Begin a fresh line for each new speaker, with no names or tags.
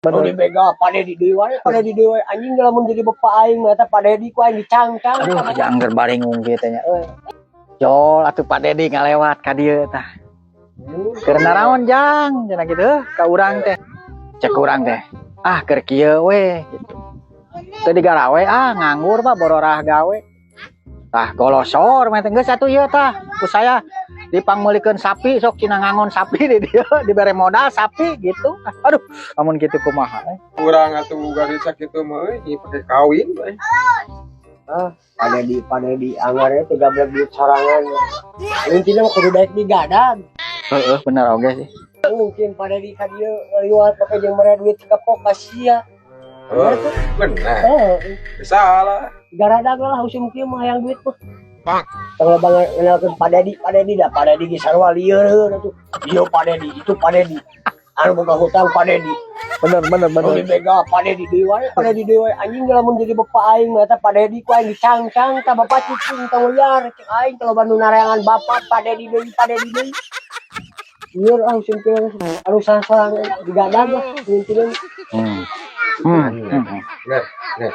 Nu dibegal Pak Dedi deui wae, Pak Dedi deui wae. Anjing, lamun jadi bapak aing mah eta Pak Dedi ku aing dicangcang.
Aduh, jangger baringung kieu teh nya euy. Jol atuh Pak Dedi ngalewat ka dieu tah. Keur naraon, Jang? Cenah kitu ka urang teh. Cek urang teh. Ah, keur kieu we gitu. Teu digarawe ah, nganggur, Pak, bororah gawe. Tah golosor mah teh, geus atuh ieu tah. Ku saya dipangmeulikeun sapi, sok cenah ngangon sapi di dieu, dibere modal sapi gitu. Aduh, lamun kitu kumaha eh.
Urang atuh boga duit sakitu mah euy, pake kawin euy.
Ah, Pak Dedi, Pak Dedi anggarnya 13 duit sorangan. Intinya mah kudu daek digadan.
Heeh, bener oge sih.
Mungkin Pak Dedi ka dieu ngaliwat pake jeung mere duit segepok ka sia.
Oh, bener.
Eh,
Salah.
Garadag lah usum kieu mah hayang duit mah.
Pak.
Kalau bang kenalkeun Pak Dedi, Pak Dedi dah, Pak Dedi ge sarua lieur atuh. Ieu Pak Dedi, itu Pak Dedi. Anu boga hutang Pak Dedi.
Bener bener.
Nu dibegal Pak Dedi deui wae, Pak Dedi deui wae. Anjing, lamun jadi bapak aing mah eta Pak Dedi ku aing dicangcang tah, bapak cicing tong liar cek aing, kalau nu nareangan bapak Pak Dedi deui, Pak Dedi deui. Lieur ah usum kieu, anu salah-sorangan digadag lah intinya.
Bener.
Bener.